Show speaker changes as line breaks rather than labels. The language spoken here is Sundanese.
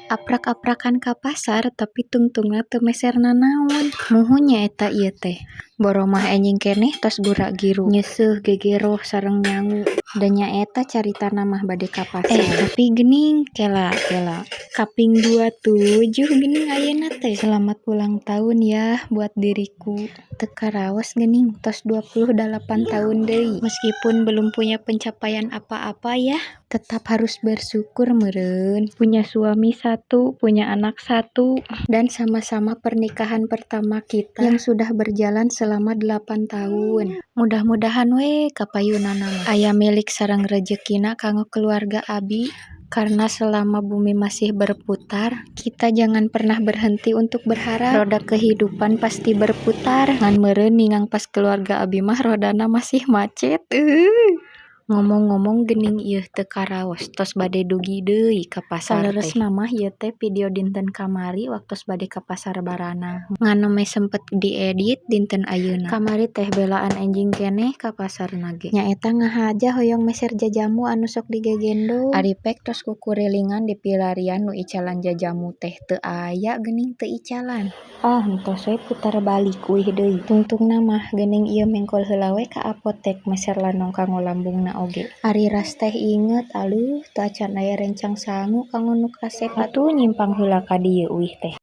Aprak-aprakan ka pasar, tapi tungtungna teu meser nanaon. Muhun nyaeta ieu teh. Boromah enjing keneh tos gura-giru. Nyeuseuh gegeroh sareng nyangu. Da nyaeta caritana mah bade ka pasar. Eh, tapi geuning, kela kela. Kaping 27 geuning ayeuna teh. Selamat ulang tahun ya buat diriku. Teu karaos geuning tos 28 tahun deui. Meskipun belum punya pencapaian apa-apa ya, tetap harus bersyukur meureun. Punya suami satu, punya anak satu, dan sama-sama pernikahan pertama kita yang sudah berjalan selama 8 tahun. Mudah-mudahan we kapayunana mah aya milik sareng rejekina kanggo keluarga abi. Karena selama bumi masih berputar, kita jangan pernah berhenti untuk berharap. Roda kehidupan pasti berputar. Ngan meureun ningang pas keluarga abi mah rodana masih macet. Ngomong-ngomong geuning ieu teu karaos tos bade dugi deui ka pasar teh. Saleresna mah ieu teh video dinten kamari waktos bade ka Pasar Baranang. Ngan meh sempet diedit dinten ayeuna. Kamari teh belaan enjing keneh ka pasarna ge. Nyaeta ngahaja hoyong meser jajamu anu sok digegendong. Ari pek tos kukurilingan di pilarian nu icalan jajamu teh, teu aya geuning, teu icalan. Ah, entos we putar balik uih deui. Tungtungna mah geuning ieu mengkol heula we ka apotek meser lanong kanggo lambungna oge. Ari ras teh inget, aleuh, teu acan aya rencang sangu kanggo nu kasep. Atuh nyimpang heula ka dieu uih teh.